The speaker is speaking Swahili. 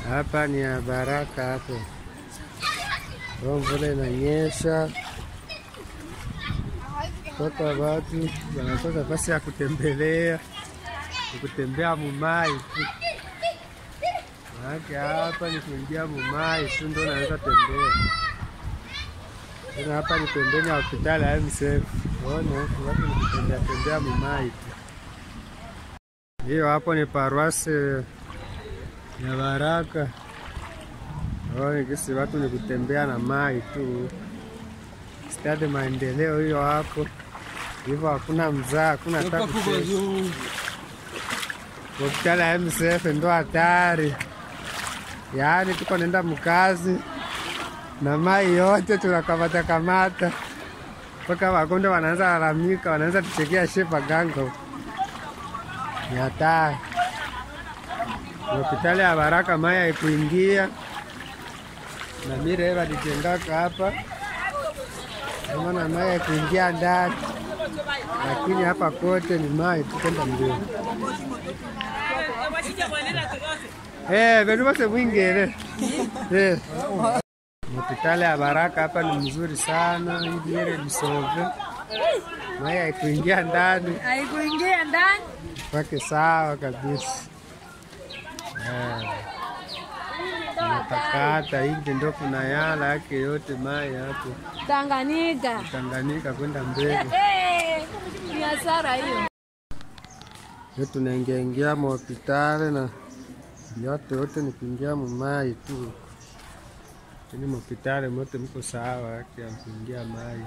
Hapa ni ya Baraka hapo. Mvula inanyesha. Toka watu wanatoka basi ya kutembelea, kutembea mumai tu. Maana hapa ni kuingia mumai tu ndio naweza tembea. Tena hapa ni pembeni ya hospitali ya MSF. Ona watu ni kutembea tembea mumai tu. Hiyo hapo ni paroisse ya Baraka. Ona kisi watu ni kutembea na mai tu. Stade Maendeleo hiyo hapo. Hivyo hakuna mzaa, hakuna hata kucheza. Hospitali ya MSF ndo hatari. Yaani tuko nenda mkazi na mai yote tunakamata kamata. Mpaka wagonjwa wanaanza lalamika, wanaanza tuchekea shepa gango. Ni hatari. Hospitali ya Baraka mai haikuingia. Na mire walijengaka hapa. Maana mai haikuingia ndani. Lakini hapa kote ni mai tukwenda mbele. Benu bose mwingere. Hospitali ya Baraka hapa ni mzuri sana, hivi ile msove. Mai haikuingia ndani. Haikuingia ndani. Pake sawa kabisa. Natakata hivi ndio kuna yala yake yote mai hapo. Tanganyika. Tanganyika kwenda mbele. Ni hasara hiyo. Leo tunaingia ingia hospitali na yote yote ni kuingia mai tu. Ni hospitali mote mko sawa yake ya kuingia mai.